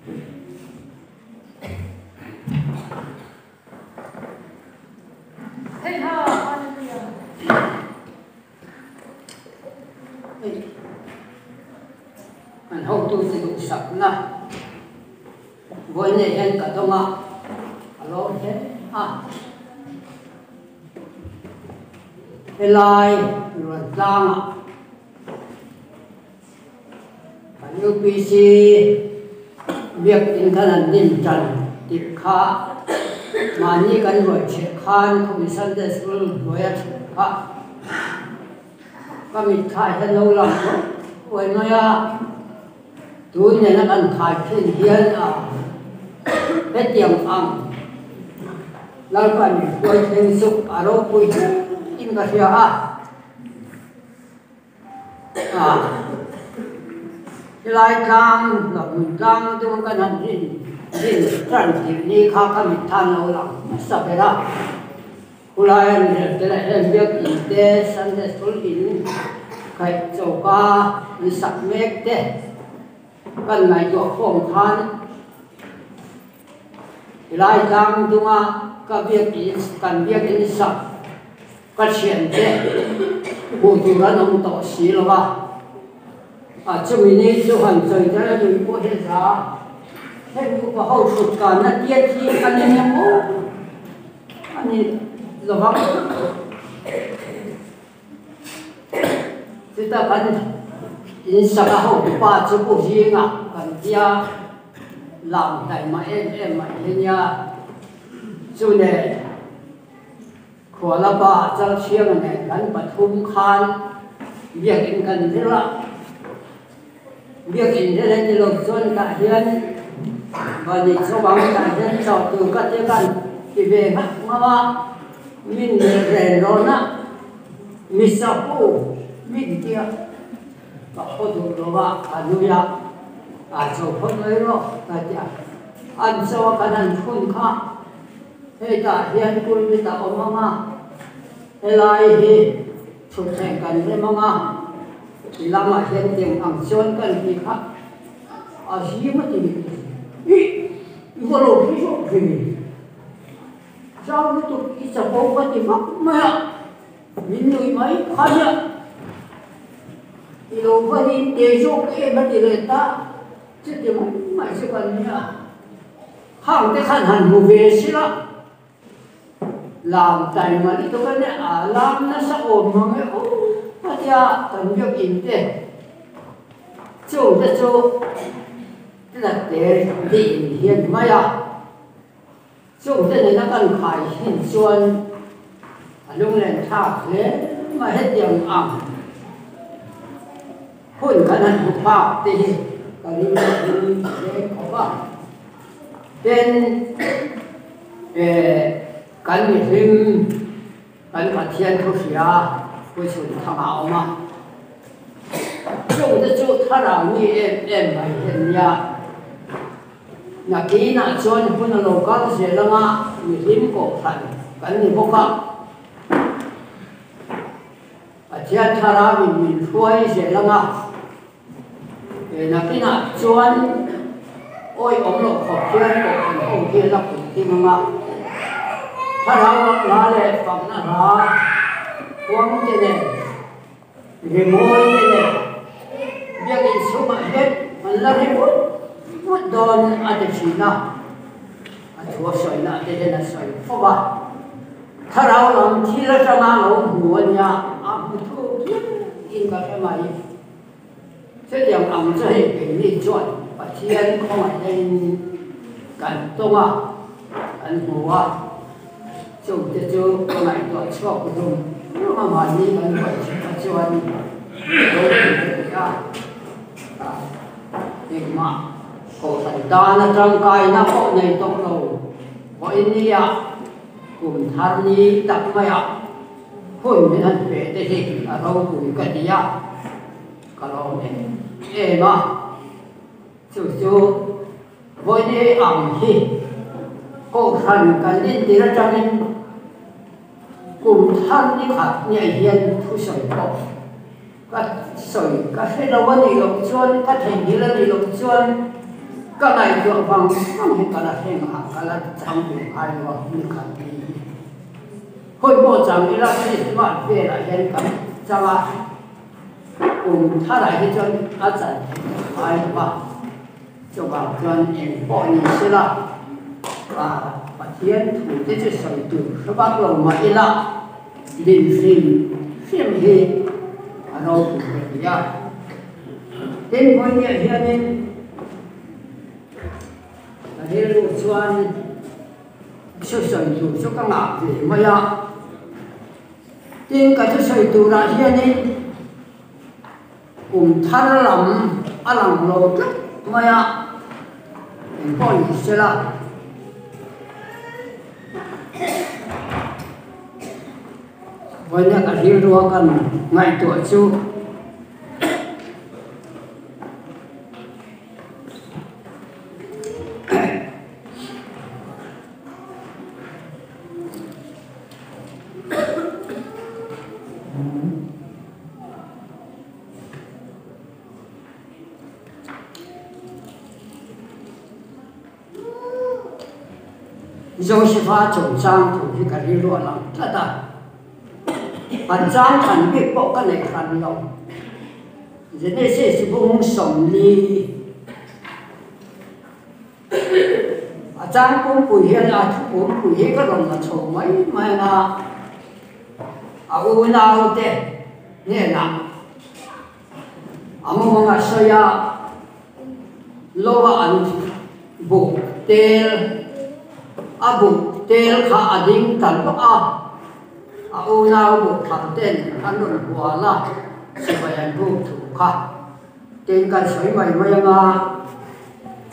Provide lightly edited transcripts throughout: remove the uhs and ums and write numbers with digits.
An hotute duhsakna vawiin hian ka dawng a, a lawm hle a. Helai Ruantlangah Kan UPC biakinn khan an din tan tih kha mahni kan ruai chheh khan khawmi Sunday School hnuaia chheh kha ka mitthla hian lo lang ruai ruai mai a, tun nena kan khai thin hian a hetiang ang Lalpa min hruai thleng chu a ropui hle in ka hria a. Helai tlang Hlawhmun tlang chu kan han rin rin tan tih ni kha ka mit than lo lang hmasa ber a, khulai an rel te leh heng biakinn te Sunday school in khaih choka an sak mek te kan ngaihtuah khawm khan helai tlang dunga ka biakinn kan biakinn sak Ka thiante hmuh tur an awm tawh si lo a, a chumi ni chu han chawi tel a nui pawh hi a za a, heng upa ho thut kanna tiat hi a ni em aw a ni lo vang. Chuta kan insak a hotupa chu Pu Zinga kan tia lam taima em em mai hi nia chu nen. Khualapa Chalchhianga nen kan pathum khan biakinn kan zir a, biakinn vel heti lo chuan tah hian Vani chawang tah hian chauh tur ka tia kan ti ve nghat ngam a, min melh ren rawn a, Misapu min tia ka khaw duh lo a, ka nui a, a cho phawt mai rawh ka tia, an chaw a kan han phun kha. Hetah hian pulpit a awm ang a, helai hi thutthleng kan rem ang a, ti lamah hian tiang ang chuan kan ti kha a zim a ti ih i va lo phi zawk ve zau lutuk i chapo ka ti vak mai a, min nuih mai kha nia i lo va rin te zawk em a ti leh ta chuti mai mai chu kan nia. Khang te khan han hmu ve si la, lam taima lutuk a nia, a lam nasa awm mang e aw a tia kan biakinn te chung te chu la te tiin hian mai a, chung te nena kan khai hin chuan a lunglen thlak hle mai hetiang ang hun kan han hmu phak te hi ka ring hle khawp a. Tin, kan mihring, kan Pathian thu hria puichhun thangah a awm a. Chungte chu thlarau mi em em mai hi an nia. Nakinah chuan hun a lo kal zel anga mihlim kohhran kan ni bawk a. Pathian thlarauin min hruai zel anga. Nakinah chuan awi awm loh khawp hian kohhran ho hi a la put ding ang a, thlarau hla leh fakna hla huang te nen, rimawi te nen biakinn chhungah hian an la ri vut vut dawn a ti thin a, a thu a sawina te hian a sawi fo a, thlarau lam thil atanga lo hmu a nia, a hmu thuk hian in ka hre mai. Chutiang ang chu hei keini chuan Pathian khawngaihna-in kan tawng a, kan hmu a, chungte chu ka ngaihtuah chhuak rum rum a, mahni kan buai chhunah chuan ropui ka ti a, engmah kohhran tana tangkaina pawh nei tawh lo vawinia kum thar ni tak maiah Hun min han pe te hi a ropui ka ti a, ka lawm em em a, chu chu vawiin ang hi Kohhran kan intir atangin kum thar ni khat nge hian thusawi pawh ka sawi ka hre lo a nih loh chuan ka theihnghilh a nih loh chuan. Ka ngaihtuah vang vang hi ka la thleng a, ka la chang ve ngai lo a ni khat ni hi. Hawi pawh chang ila Krismas velah hian kan chang a, kum tharah hi chuan a chan theih loh ngai lo va, chuvang chuan eng pawh ni sela Pathian thu te chu sawi tur hre vak lo mah ila din hrim hrim hi a ropui ka ti a. Tin, vawinia hianin ka rilru chuan thusawi tur chu ka ngah ve mai a. Tin, ka thusawi turah hianin kum thar lam a lang lo tlat mai a, engpawh ni sela. Vawinia ka rilrua kan ngaihtuah chu. Josepha chungchang thu hi ka rilru a lang tlat a. An chang than bik pawh ka neih hran lo. Genesis bung 40 a chang pumpui hian a thu pumpui hi ka rawn la chho mai mai ang a, a unaute hnenah a mawng a sawi a, lova an buk tel a buk tel kha a ding ta luah a. A unau buk thar ten an rawn hual a, sipai an buk thu kha tin kan sawi mai mai ang a,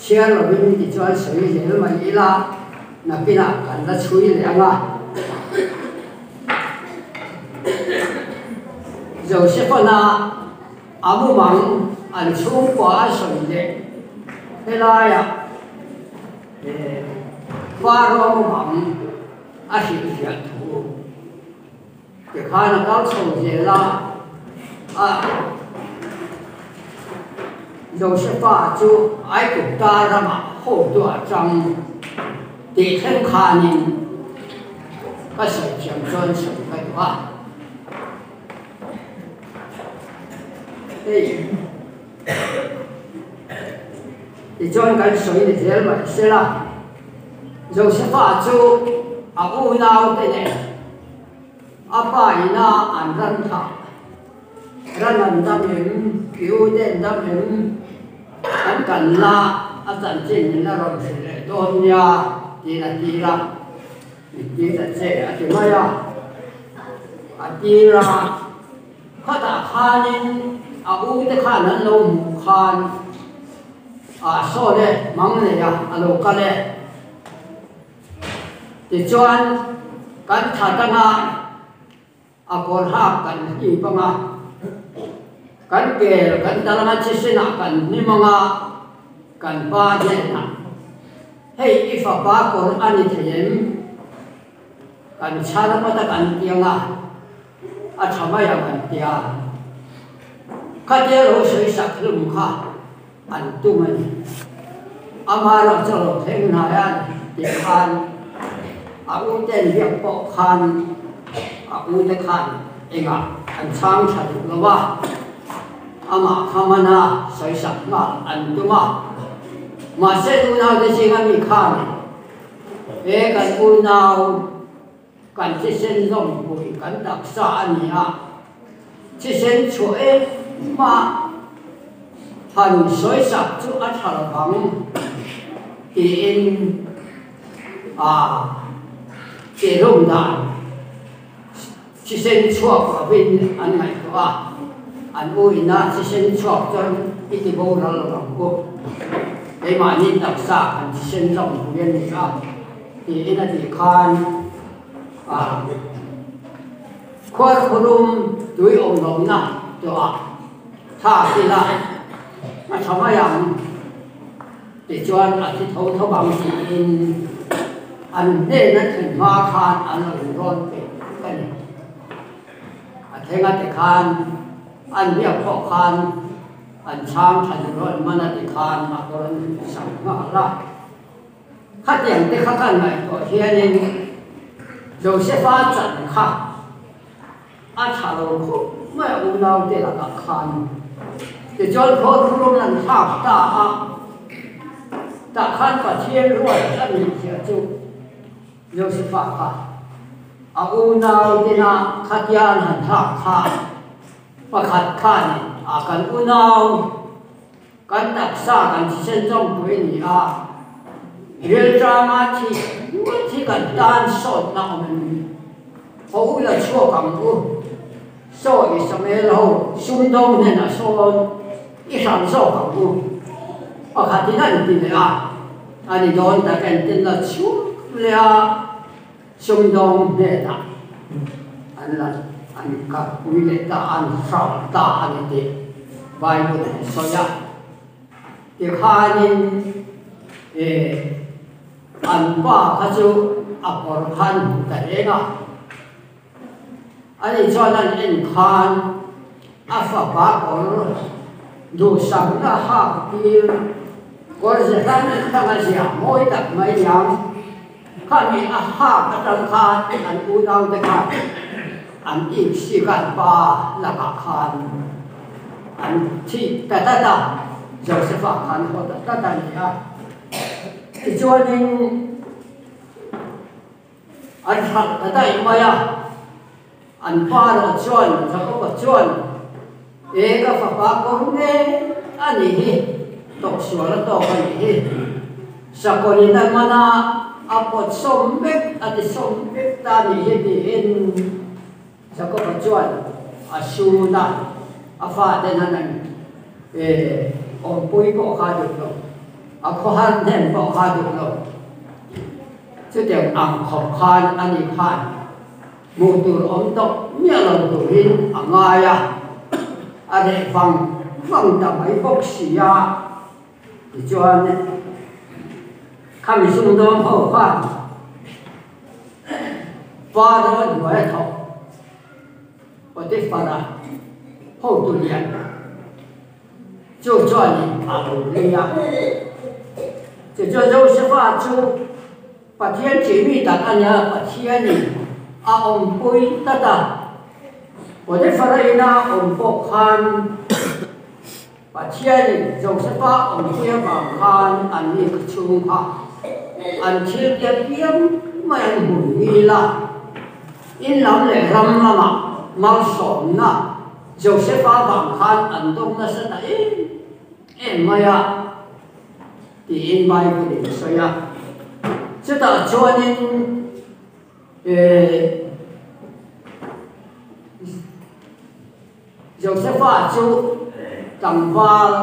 chhiar lovin tichuan sawi zel mai ila nakinah kan la chhui leh ang a. Joseph-ana a mumang an chhungkua a sawi leh helaiah Pharaoh mumang a hrilhfiah thu tikhan a kal chho zel a, a Josepha chu Aigupta ramah hotu a chang tih thleng khanin ka sawi thiam chuan sawi ka duh a. Hei tichuan kan sawi ni zel mai sela. Josepha chu a unaute nen a pa ina an ran thah, ran an dam em, i ute an dam em, kan kan la a chanchin min la rawn hrilh leh dawn nia tiin a tir a, min tir ta che a ti mai a, a tir a. Khatah khanin a ute khan an lo hmuh khan a saw le mang nei a, a lo kal e. Tichuan kan that anga a kawr hak kan hlip anga, kan kel kan tal anga thisenah kan hnim anga kan pa hnenah, Hei i fapa kawr a ni thei em? Kan chhan phawt a kan ti anga. A tha mai ang an ti a, khatia lo sawi sak hlum kha an tum a ni. Ama erawh chu a lo thleng hnai a tih khan a ute an biak pawh khan a ute khan engah an chhang tha duh lo a, amah kha mana sawi sak nghal an tum a. Mahse unaute zinga mi khan he kan unau, Kan thisen zawmpui kan taksa a ni a, thisen chhuah em hma han sawisak chu a tha lo vang tiin a tihlum dan thisen chhuak lovin an ngaihtuah a, an uina thisen chhuak chuan i ti boral lo ang u, keimahni taksa kan thisen zawmpui a ni a. Tiin a tih khan a khuarkhurum tui awm lohna tawhah thla a kil a, a tha mai ang tichuan a thi tho tho ang tiin an hnena thlen hma khan an lo inrawn peih vek a ni. A thenga te khan an biak pawh khan. An chhang tha duh lo an man a ti khan a kawr an sak nghal a. Khatiang te kha kan ngaihtuah hianin Josepha chan kha a tha lo khawp mai a unaute lakah khan. Tichuan khawl rum an thlak ta a, tah khan Pathian ruat a nih zia chu Josepha kha a unautena khatia an han thlak kha Pakhat khan a kan unau, kan taksa kan thisen zawngpui a ni a, rilṭama thi ngawt hi kan tan sawtna awm em ni? Haw u la chhuak ang u, saw i Samuel ho sumdawng hnenah sawn i hram zawk ang u, pakhatin a inti leh a, a ni dawn tak entin la chhuak leh a. Sumdawng hnenah an la an kalpui leh ta, an hralh ta a ni tih Bible in a sawi a. Tikhanin eh an pa kha chu a kawr kha an hmu ta reng a, ani chuan an en khan a fapa kawr duhsakna hak tir kawr ze hran atanga ziah mawi tak mai niang. Khami a hak atang khan an unaute khan an inhrik an pa lakah khan an thih ta tlat a, Joseph-a khan haw ta tlat a ni a. Tichuanin an hralh ta daih mai a, an pa erawh chuan Jakob-a chuan, E ka fapa kawr nge a nih hi, tawksual a tawk a nih hi. Sakawlin a man a, a pawt sawm vek, a ti sawm vek ta a nih hi tiin Jakob-a chuan a sun a, a fate nan an awmpui pawh kha a duh lo, a khawhar hnem pawh kha a duh lo. Chutiang ang khawp khan a ni khan. Hmuh tur awm tawh miah lo turin a ngai a, a reh vang vang ta mai bawk si a. Tichuan, khami sumdawng ho khan pa ro hnuai a thawk Potiphar-a hotu lian chu chuanin a lo lei a. Tichuan Josepha chu. Pathian chi mi tak a nia, Pathianin a awmpui tlat a. Potiphara ina awm pawh khan Pathianin Josepha awmpui avang khan an ni kha chhung kha an thil tia piang mai an hmu ngil a. In lam leh ram lamah malsawmna Josepha vang khan an dawng nasa ta em em mai a. Tiin Bible in a sawi a. Chutah chuanin eh Josepha chu tlangval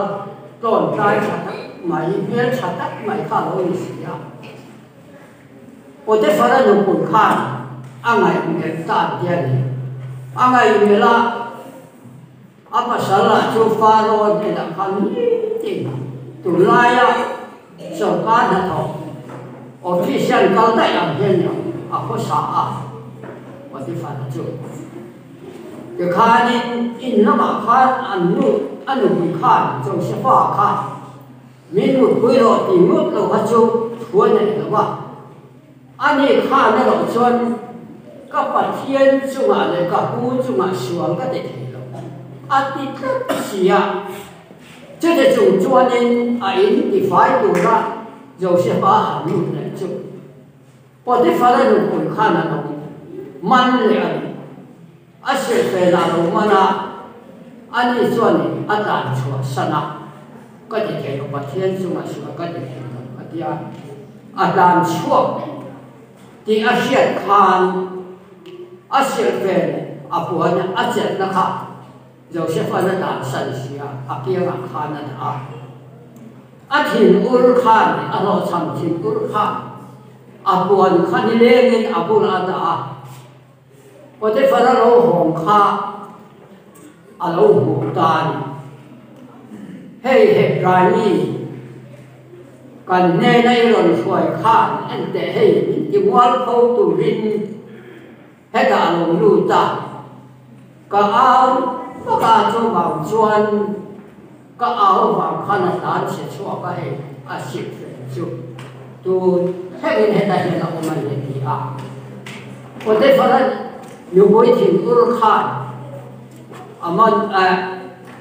tlawntlai tha tak mai, hmel tha tak mai kha a lo ni si a. Potiphara nupui khan a ngaihmelh ta an ti a ni. A ngaihmelh a. A pasal lah chu Faro hnenah khan nitin tunlaia sawrkar hnathawk official kal daih ang hian a khawsa a, Potiphar-a chu. Tikhanin in lamah khan an nu a nupui khan Josepha kha min mutpui rawh ti ngawt lo kha chu thu a nei lo a. Ani khan erawh chuan ka Pathian chungah leh ka pu chungah sual ka ti thei lo, a ti tlat si a. Chute chung chuanin a in tifai tura Joseph-a han lut leh chu Potiphar-a nupui khan a lo man leh a ni. A silhfen a lo man a, ani chuanin a tlan chhuah san a, Ka ti thei lo, Pathian chungah sual ka ti thei lo, a ti a. A tlan chhuak tih a hriat khan a silhfen a puan a chelhna kha Joseph-a'n a tlan san si a, a kiangah khan a dah a. A thinur khan, a hlawhchham thinur khan a puan kha nilengin a bulah a dah a. Potiphar-a lo hawng kha a lo hmuh ta a ni. Hei Hebrai mi kan hnena i rawn hruai khan enteh hei min ti mual kho turin hetah a lo lut a, ka au vak a chuvang chuan ka. Ka au vang khan a tlan chhe chhuak a hei a sip hrem chu tun thlengin heta hian a awm a ni a ti a. Potiphar-a nupui thinur khan a man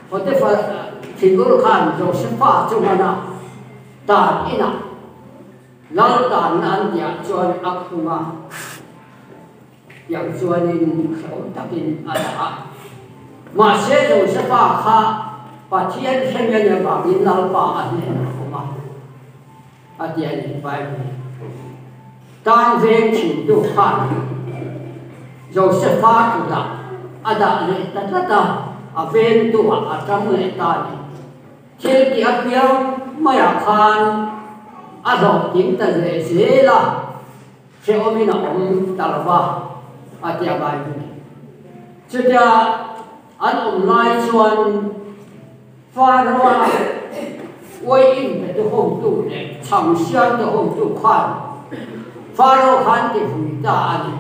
Potiphar thinur khan Josepha chu man a tan inah lal tanna an tihah chuan a khung a. Tiang chuanin hrehawm takin a dah a. Mahse Josefa kha Pathian hremi a nih avangin Lalpa a hnenah a awm a, a ti a ni. Bible tan veng thintu khan Josefa kutah a dah leh ta tlat a, a vengtuah a tang leh ta a ni. Thil tih apiang maiah khan a hlawhtling ta leh zel a. Hrehawmin a awm ta lo va, a ti a Bible. Chutia an awm lai chuan Pharaoh-a uaiin petu hotu leh chhang siamtu hotu khan Pharaoh khan ti vui ta a ni.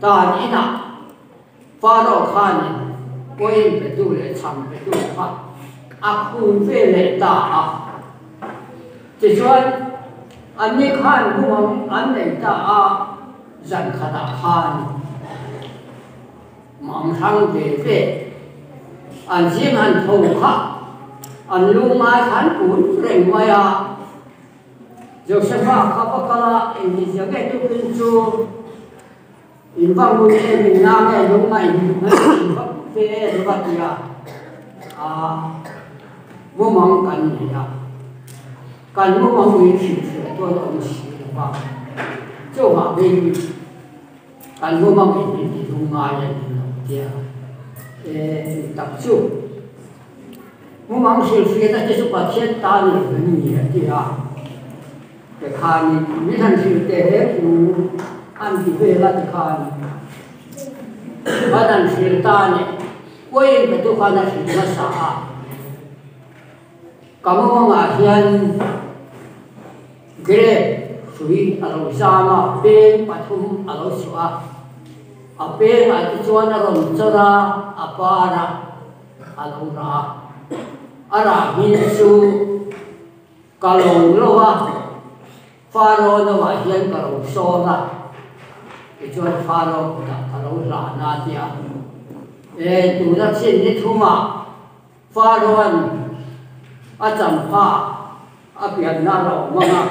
Tan inah Pharaoh khanin uaiin petu leh chhang petu kha a khum ve leh ta a. Tichuan, anni khan bumang an nei ta a, zan khatah khan mang hrang ve ve an zing han tho kha an lu ngai khan kun reng mai a. Josepha kha va kal a, engtizia nge tukin chu in va ngun em in na nge lung ngai in va ve em va ti a, mumang kan nei a, kan mumang min hrilhfiah chuan a awm si lo va, chuvangin kan mumang in min ti lung ngai a ni lo tia e tak chu mumang hrilhfiahna te chu Pathian ta ni lo em ni a ti a. Tikhanin min han hrilh teh reng u an ti vel a tikhan an han hrilh ta a ni. Uaiin ka tukhan a hrilh hmasa a, ka mawngah hian grape hrui a lo zam a, peng pathum a lo chhuah a, a pengah te chuan a rawn chawr a, a par a, a lo rah a, a rah hming chu. Ka lo lo a, Faro noah hian ka lo sawn a, tichuan Faro kutah ka lo hlan a ti a. E, tuna chin ni thumah Faroan a champha a pianna a lo hmang a,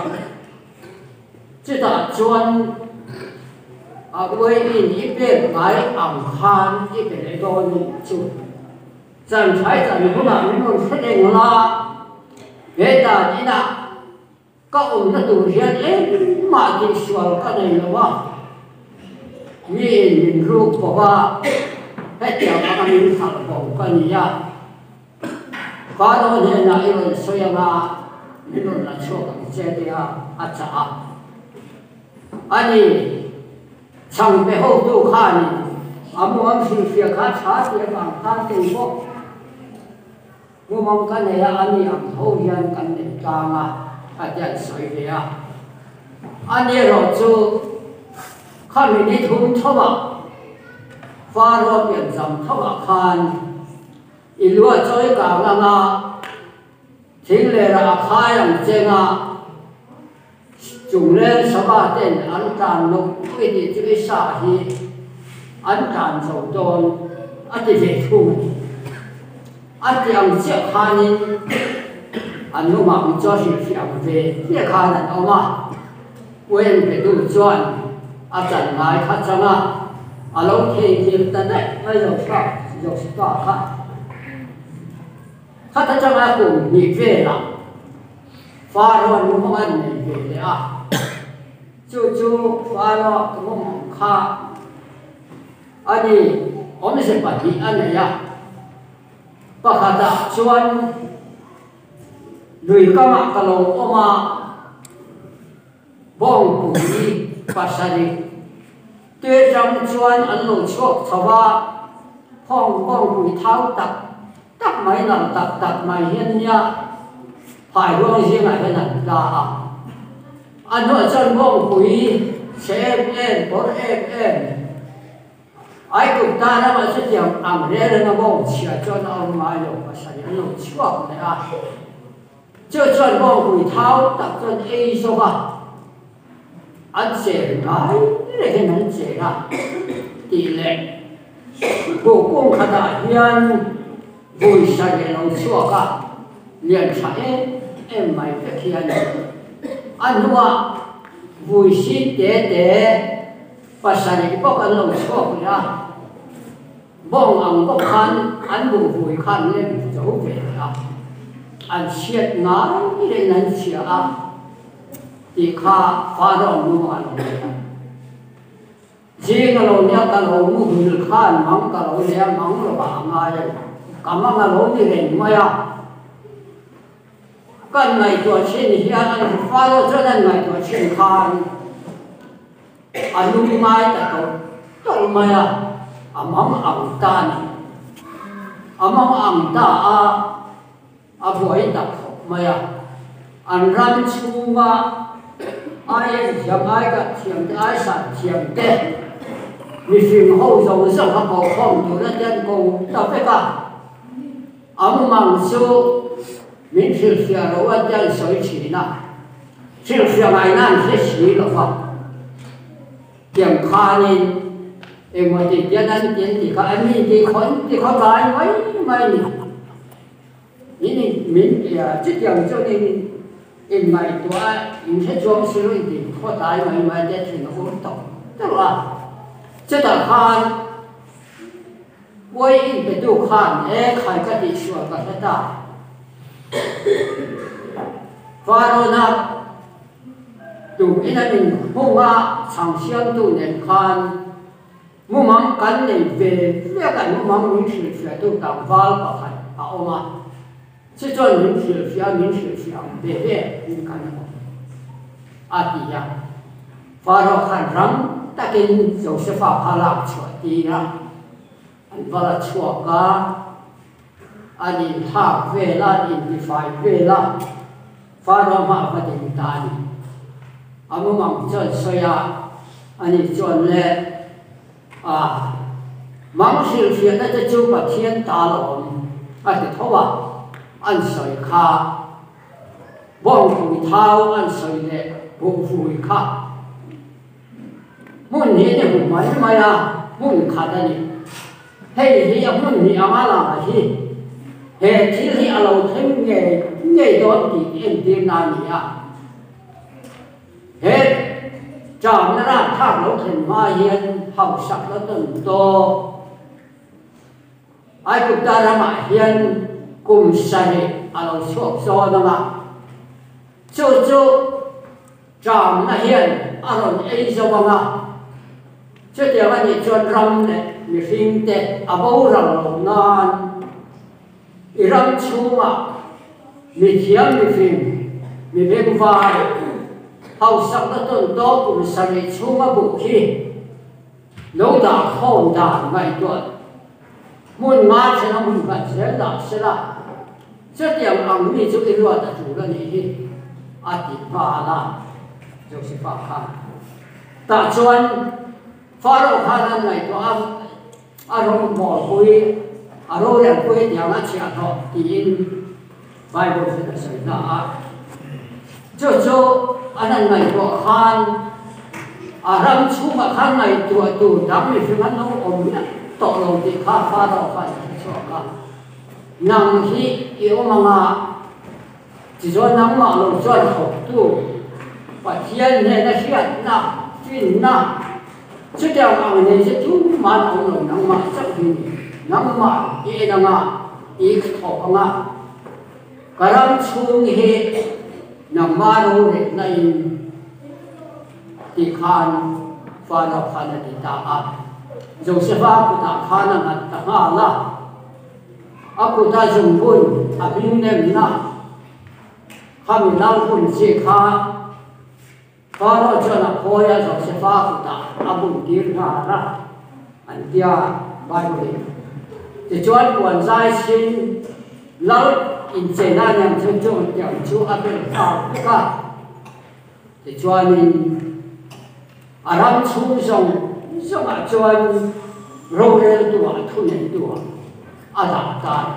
chutah chuan a uaiin i pek ngai ang khan i pe leh dawn nih chu. Chan thlai chan hunah min rawn hre reng la, he dan inah ka awmna tur hian engmah tihsual ka nei lo a, miin min ruk bawk a, hetiang anga min hralh bo ka ni a, Faro hnenah i rawn sawi anga min rawn la chhuak ang che tia a chah a, a ni. Chhang pe hotu khanin a muang hrilhfiah kha tha tih avang khan kei pawh mumang ka nei a, ani ang tho hian kan nei tlang a, a ti an sawi ve a. Ani erawh chu khami ni thum thovah Faro pianzam thovah khan i lua chawi kang anga thing lerah a khai ang cheng a, Chungleng sava ten an tlan nawk pui tih chu i sa hi an tlan zo dawn a ti ve thung a ni. A ti ang chiah khanin an hnungah mi chu a hrilhfiah ang ve chiah khan an awm a, Uen pe tu chuan a chan ngai kha chang a, a lo theihnghilh ta daih mai lo Josefa kha. Khat atanga kum hnih velah Pharaoh nu hmang an nei ve leh a, chu chu Pharaoh mawng kha a ni, awmze pahnih a nei a, pakhatah chuan lui kamah ka lo awm a, bawngpui pasarih te atang chuan an lo chhuak chho a, khawng bawngpui thau tak tak mai lang tak tak mai hian nia phai ruang zingah hian an tla a, a hnuah chuan bawngpui chhe em em, kawr em em. Aigupta ramah chutiang ang rel anga bawng chhia chuan a awm ngai lo, pasarih an lo chhuak leh a. Chu chuan bawngpui thau tak chuan ei zawk a, an cher ngai rengin an cher a tih leh buh kung khatah hian vui sarih a lo chhuak a, lian tha em em mai vek hian a hnuah vui sit te te Pasarih bawk an lo chhuak leh a, bawng ang bawk khan an buhvui khan lem zo ve leh a, an chhiat ngai reng an chhia a tih kha Pharaoh nu a lo nei a. Zing a lo nia ka lo muhil khan mang ka lo nei a, mang lovah a ngai a ni, ka mang a lo ni reng mai a. Kan ngaihtuah thin hian an Pharaoh chuan an ngaihtuah thin khan, A lum ngai ta tawlh tawlh mai a, a mang ang ta a ni. A mang ang ta a, a buai tak khawp mai a. An ram chhunga ai en thiam, ai kah thiam te, ai sat thiam te, mihring ho zawng zawng a koh khawm tur a tian ko ta vek a. A mumang chu min hrilhfiah lo a tian sawi thin a. Hrilhfiah ngaihna an hre si lo va, tiang khanin engmaw ti tian an ti an ti kha an mi ti khawn ti khaw tlai mai mai a ni. Min in min chutiang chuan in in ngaihtuah a, in hre chuang si lo in ti khaw tlai mai mai te thin a ur tawk tawk a. Chutah khan Puai in petu khan e khai ka tih sual ka hre ta. Farawn-a tum in an inhung a, chhang siamtu nen khan mumang kan nei ve vek a, mumang min hrilhfiahtu tlangval pakhat a awm a, chu chuan min hrilhfiah a, min hrilhfiah ang ve ve in kan awm a ti a. Faraw khan rang takin Josefa kha lak chhuah tir a, an va la chhuak a, an inthak vel a, an intifai vel a, Faraw hma va ding ta a ni. A mumang chuan sawi a, ani chuan le, a, mang hrilhfiahna te chu Pathian ta lawm a ti tho a, an sawi kha. Bawngpui thau an sawi leh buhvui kha hmun hi ni hmu mai mai a, hmun khat a ni. Hei hi a hmun hnih anga lang a hi he thil hi a lo thleng ngei ngei dawn tih entirna a ni a. He ṭamna rakthlak lo thlen hma hian hausak la tawn tawh. Aigupta ramah hian kum sarih a lo chhuak zawn ang a, chu chu ṭamna hian a rawn ei zo ang a, chutiang a nih chuan ram leh mihringte a boral loh nan i ram chhungah mithiam mifing, mi bengvar, hausakna tawn tawk kum sarih chhunga buk hi Lo dah khawm dan ngaihtuah hmun nga thlen a hmun khat zel dah se la, chutiang ang mi chu i ruat a tul a nih hi, a ti nghal a, Josefa khan. Tah chuan Pharaoh khan an ngaihtuah a, a rawngbawlpui, a rorelpui tiang a chhiah tawh tiin Bible hian a sawi hna a. Chu chu an han ngaihtuah khan a ram chhungah khan ngaihtuah tur dang mihring an lo awm miah tawh lo tih kha Pharaoh khan a hre chhuak a. Nang hi i awm anga tichuan nangmah lo chuan thawktu Pathian hnena hriatna, finna, chutiang ang nei che tumah an awm lo, nangmah chauh hi ni. Nangmah i en anga i thawk anga. Ka ram chhung hi nangmah rorelna in ti khan Pharaoh khan a ti ta a. Josefa kutah khan a nghat ta nghal a, a kuta zungbun a hming nemna khami lal hun chi kha Pharaoh chuan a khawi a, Josefa kutah a bun tir nghal a, an tia Bible in. Tichuan puan zai sin lal incheina a niang chu chung tiang chu a bel nghal vek a. Tichuanin a ram chhung zawng zawngah chuan. Roreltu-ah thuneitu-ah a dah ta a ni.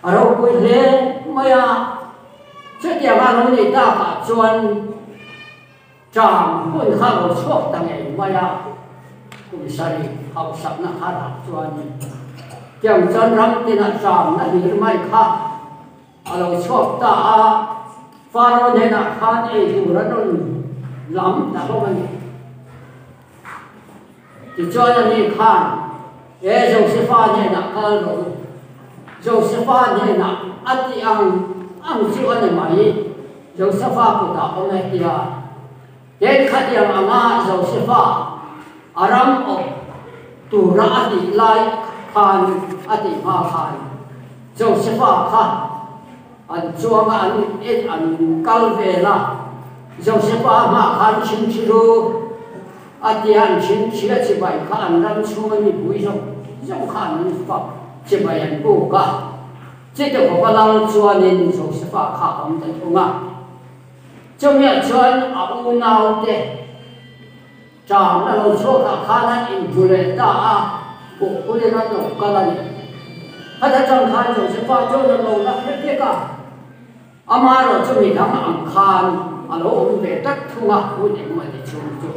A ropui hle mai a, chutiang a lo nih takah chuan ṭam hun kha lo chhuak ta ngei mai a, kum sarih hausakna tharah chuan tiang chuan ram tinah ṭamna hlir mai kha a lo chhuak ta a, Faro hnenah khan ei tur an rawn lam ta hlawm a ni. Tichuan ani khan, E Josefa hnenah kal rawh u, Josefa hnenah a tih ang ang chu a ni mai, Josefa kutah awm e tia. Tin, khatiang anga Josefa a ram awp tura a tih lai khan, a tih hma khan, Josefa kha an chuang a, an en an kal vel a, Josefa hmaah khan chhingchhi ru a tia, an chhingchhi a chibai kha an ram chhunga mipui zawng zawng kha an fak chibai an puk a, chute khawpa lal chuanin Josefa kha a awm ta thung a, chumiah chuan a unaute Ṭam a lo chhuakah khan an inhmu leh ta a, pukpuiin an lo kal a ni. Khata ṭang khan Josefa chuan a lo la hre vek a, amaherawh chu midang ang khan a lo awm ve tlat thung a, hun engemaw ti chhung chu.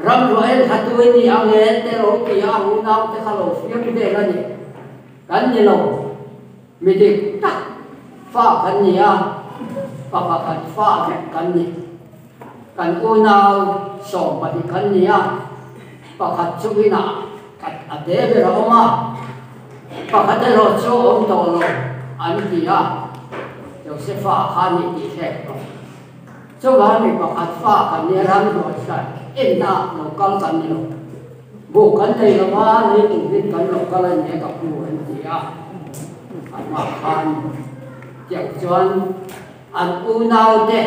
Ramruah en hatu i ni ang e te lo ti a, unaute kha lo fiam vel a ni. Kan ni lo, mi dik tak fa kan ni a, pa pakhat fa vek kan ni. Kan unau 12 kan ni a, pakhat chu inah a te ber a awm a, pakhat erawh chu a awm tawh lo an ti a, Josefa kha ni tih hrek tawh. Chuvang mi pakhat fa kan nia ram hnuaihsan enna lo kal kan ni lo. Buh kan nei lo va, lei turin kan lo kal a nia ka pu an ti a, anmah khan tiang chuan An unaute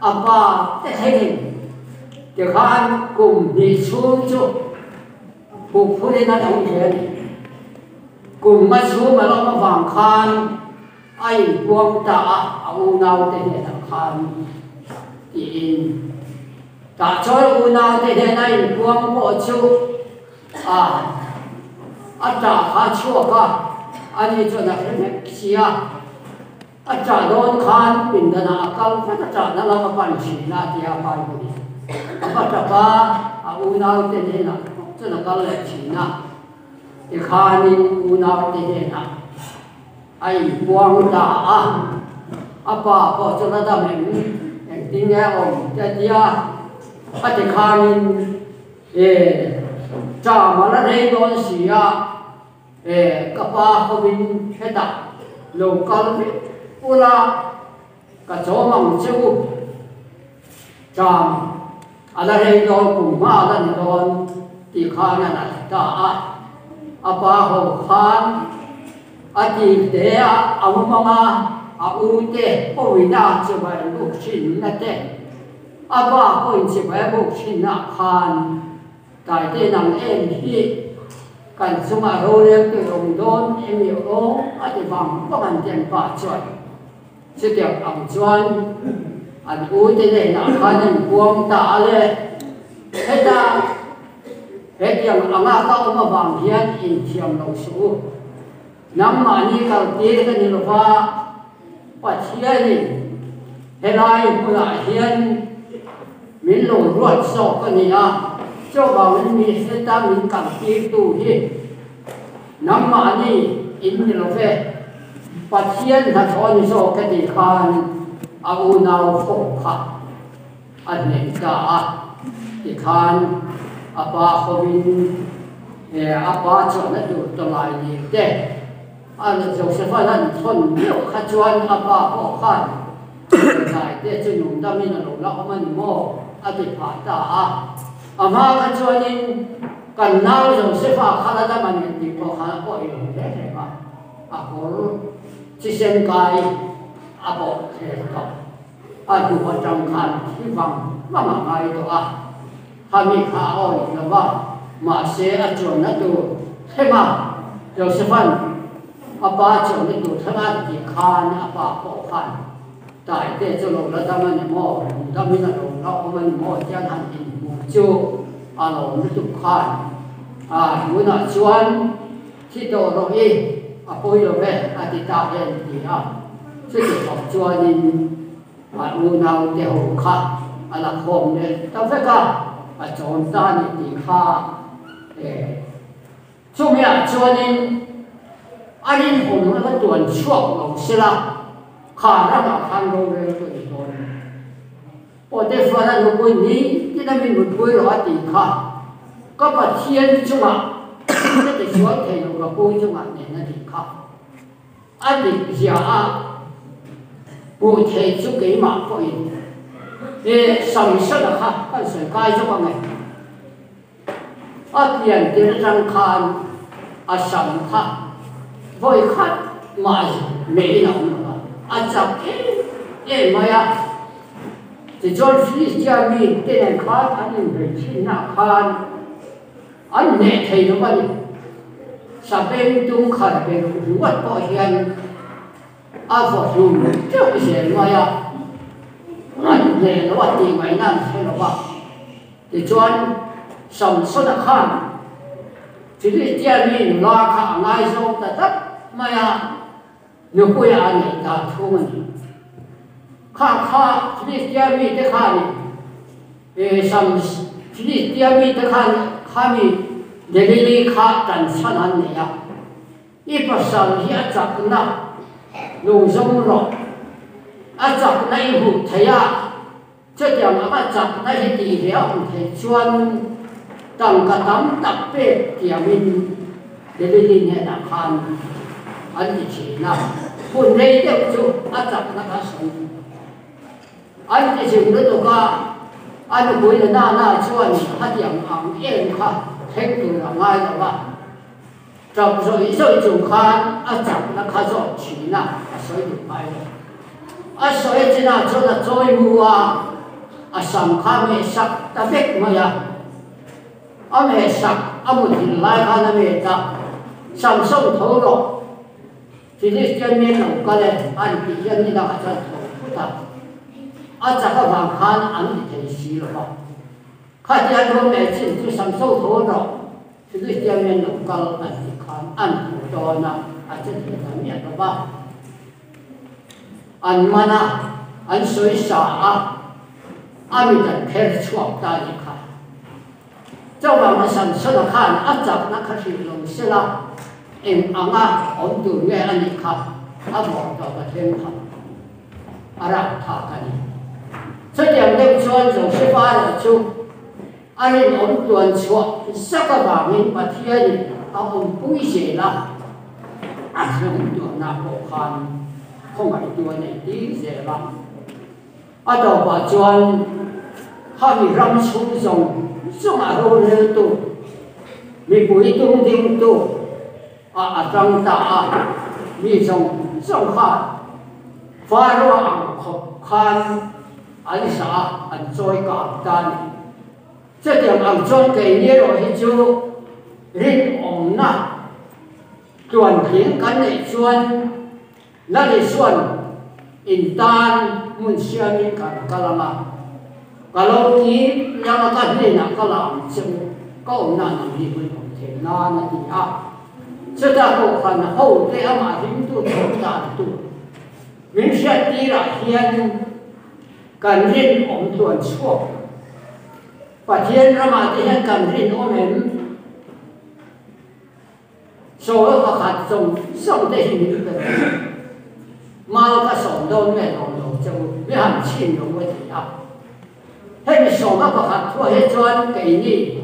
a pa te thlengin tikhan kum hnih chhung chu pukphurin an awm ve a ni. Kum nga chhung a lawm avang khan a inpuang ta a, a unaute hnenah khan tiin tah chuan unaute hnena inpuang pawh chu a a tah kha a chhuak a, ani chuan a hre vek si a. A ṭah dawn khan pindanah a kal vat a ṭahna lam a pan ṭhin a tia Bible in a va ṭap a, a unaute hnenah bawk chuan a kal leh ṭhin a, tikhanin unaute hnenah a inpuang ta a, a pa pawh chuan a dam eng engtin nge a awm te a tia, a tikhanin e ṭam a la rei dawn si a. E, ka pa hovin hetah lo kal vek ula, ka chawm ang che u. Ṭam a la rei dawn, kum hma a la ni dawn tih khan a la ti ta a. A pa ho khan a tir te a, a mumang a, a u te pawina chibai buk thinna te, a pa pawhin chibai buk thinna khan Taite nang em hi kan chungah rorel tur awm dawn emi aw a ti vang vang an ti an pa chuan chutiang ang chuan an u te hnenah khan an puang ta a le heta hetiang anga ka awm avang hian inthiam lo suh u nangmahni kaltir ka ni lova Pathianin helai hmunah hian min lo ruat zawk a ni a, chuvangin mi heta min kaltirtu hi nangmahni in ni lo ve, Pathian hnathawh a ni zawk e tih khan a unau fawh kha a hneh ta a, tikhan a pa hovin a pa chuan a tur tawlai lir te. A Joseph-a lan thawn miauh kha chuan a pa pawh khan Zai te chu nung damin a lo la awm a ni maw? a ti phah ta a. A hma kha chuanin kan nau Joseph-a kha la dam a ni tih pawh khan a pawh i lo hle hle a, a kawr thisen kai a bawh thler tawh. A hnu atang khan thi vang vang a ngai tawh a, khami kha a awih lo va, mahse a chuanna tur thleng a, Joseph-a'n a pa chuanna tur thleng a tih khan a pa pawh khan Taite chu lo la dam a ni maw, lung damin a lo la awm a ni maw tiang han inhmuh chu A lawm lutuk khan a tunah chuan thi tawh rawh i a pawi lo ve a ti ta hian ti a. Chuti khawp chuanin a unaute ho kha a la khawm leh ta vek a, a chawn ta a ni tih kha Chumiah chuanin a rinawm a la tuan chhuak lo sela, kha ramah khan rorel chu a ni dawn a ni. Potiphar-a nupui ni tina min mutpui rawh a tih kha ka Pathian chungah ka tisual thei lo ka pu chungah nen a tih kha a dik zia a puh thei chu keimah pawhin he Samson-a kha kan sawi kai zawk ang e. A pian tir atang khan a sam kha vawi khat mah meiin a awm lo a, a chak em em mai a. Tichuan Filistia mi te nen khan an inbeih thinnaah khan an hneh thei lo a ni. Sabeng tum khat bel ringawt pawh hian a vaw hlum teuh zel mai a, an hneh lo a tih ngaihna an hre lo va. Tichuan, Samsona khan Filistia mi nula kha a ngaizawng ta tlat mai a, nupuia a neih ta thung a ni. Kha kha Filistia mite khanin Filistia mite khan khami Delili kha tanchhan an nei a, I pasal hi a chakna lo zawng rawh, a chakna i hmuh theih a, Chutiang anga chakna hi tih ve a awm theih chuan tangka tam tak pek tiangin Delili hnenah khan an ti thin a, hun rei deuh chu a chakna kha sawi an ti zing lutuk a, a nupui la nana chuan khatiang ang em kha thleng tur a ngai lo a, tap zawih zawih chung khan a chakna kha zawt thin a, a sawi duh ngai lo. A sawi chinah chuan a chawi mu a, a sam kha a mehsak ta vek mai a. A mehsak a muthilh lai khan a met a, Samson tho rawh, Philistian mi an lo kal e, an tih hian ni dangah chuan tho phut a, a chak avang khan an ti thei si lo va. Khatia ruam leh chin chu Samson tho rawh, Philistian mi an lo kal an tih khan an tho dawn a, a che thei ta miah lo va. An man a, an sawi sa a, a mit an kher chhuak ta a nih kha. Chuvanga Samsona khan a chakna kha hrilh lo sela, eng anga awm tur nge a nih kha a vawrh tawp a thleng kha a rap thak a ni. Chutiang deuh chuan Josefa erawh chu a rinawm tluan chhuah zak avangin Pathianin a awmpui zel a. A hlawm tuahna pawh khan khawngaihtu a nei tir zel a. A tawpah chuan khami ram chhung zawng zawngah roreltu, mipui tung dingtu ah a tang ta a, mi zawng zawng khan Pharaoh ang khawp khan an zah a, an chawi kang ta a ni. Chutiang ang chuan keini erawh hi chu rinawmna tluantling kan neih chuan Lal Isua'n in tan hmun siamin kan kal ang a, ka lo kip liang a ka hnenah ka la ang che u, ka awmna nang hi hmun awm thei nan a ti a. Chutah kohhran hote amah hlimtu thawm dan tur min hriattirah hian Kan rinawm tluan chhuak lo. Pathian ramah te hian kan rinawm em? Sawl pakhat zawng zawng te hi min pe rawh. Mal ka sawm dawn nge lawm lo che u, mi han chhin lo a ti a. Hemi sawma pakhat thuah hi chuan keini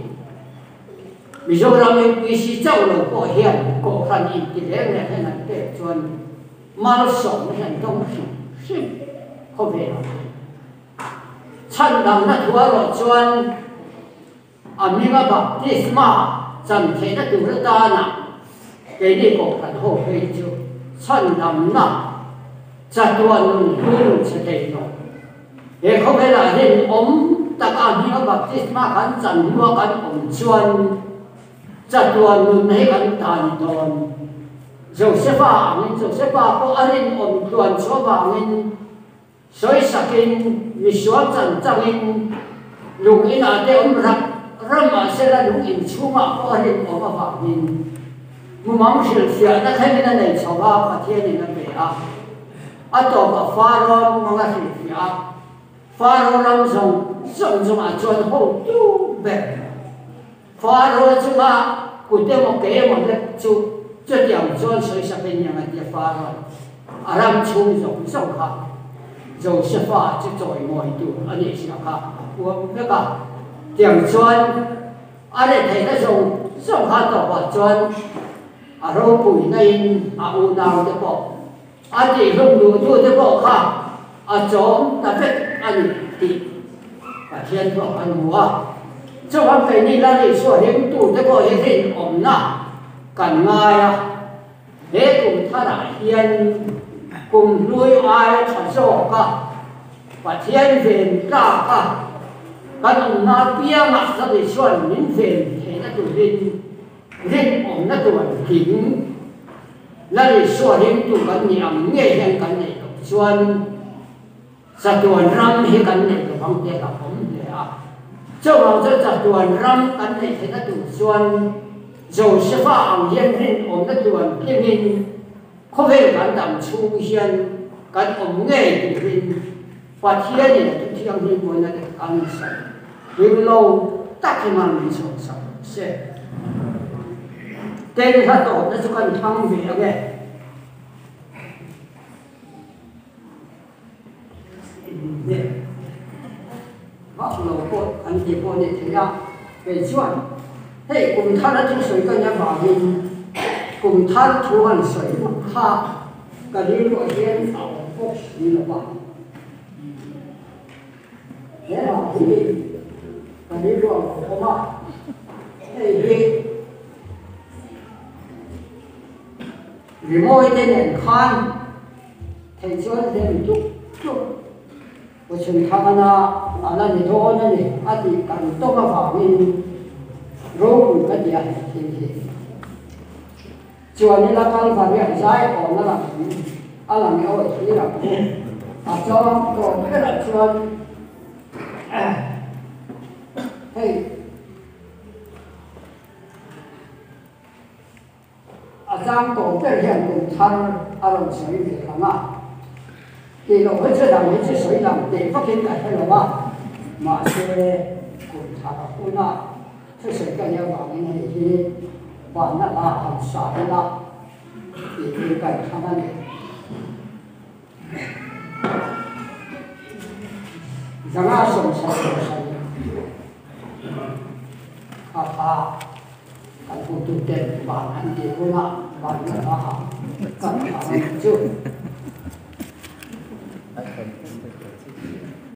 Mizoram UPC chauh lo pawh hian Kohhran inti reng reng hian an pek chuan Malsawmna hi an dawng hrim hrim khawvel ah hian. Chhandamna thu a rawh chuan a hminga baptisma chan theihna tur atana keini kohhran ho phei hi chu chhandamna chatuan nun hlu nun chhe thei lo. He khawvelah hian awm taka a hminga baptisma kan chan hnua kan awm chuan Chatuan nunna hi kan ta ni dawn. Josefa angin Josefa pawh a rinawm tluan chu avangin sawisakin misual chan changin lung inah te awm rak Ramah sela lung in chhungah pawh a rinawm avangin mumang hrilhfiahna thlengin a nei chho a, Pathianin a pe a. A tawpah Faro mumang a hrilhfiah a, Faro ram zawng zawng chungah chuan hotu ber Faro chunga kut emaw ke emaw lek chu chutiang chuan sawisak in eng a tia Faro a ram chhung zawng zawng kha Josefa chu chawimawi tur a nih sia kha a puang vek a. Tiang chuan a retheihna zawng zawng kha tawpah chuan a ropuina in a unaute pawh a tihhlum duhtute pawh kha a chawm ta vek a ni tih Pathian pawh kan hmu a. Chuvang keini Lal Isua ringtute pawh hi rinawmna kan ngai a. He kum tharah hian kum hlui aia tha zawka Pathian ven tlaka kan awmna apiangah Lal Isua'n min ven theihna turin rinawmna tuan tling Lal Isua ringtu kan nih ang ngei hian kan neih loh chuan Chatuan ram hi kan neih lo vang tih a awm hle a. Chuvang chu chatuan ram kan neih theihna tur chuan Josefa ang hian rinawmna tluan tlingin khawvel kan dam chhung hian kan awm ngei turin Pathianin a thuthianghlim pawhin a kan sawi hlim lo takin a min chhuahsak rawh se. Ten hla tawpna chu kan thlang ve ang e. Vak lo pawh an ti pawh a ni thei a, kei chuan hei kum thar a thusawi ka nia vangin kum thar thu han sawi vak kha ka rilruah hian a awm bawk si lo va. He hla hi ka rilruah a lo awm a, hei hi rimawi te nen khan Thei chuan hlim tuk tuk U Chhunthangana a la ni dawn a ni a tih kan tawng avangin ropui ka ti a he thil hi. Chuan ila Kalvari an zai awn a lang a lang e awi thlir ang u. A chawng tawp berah chuan hei. A chang tawh ber hian kum thar a rawn sawi ve ang a, tih loh hi chu dang hi chu sawi lang teh vakin ka hre lo a, mahse kum thar a hun a, thusawi ka nih avangin hei hi vanna hla han sa ila tih hi ka inthlang a ni. Zanga 77 kha kha kan hotuten van an tih hunah van lama kan thlah ang chu.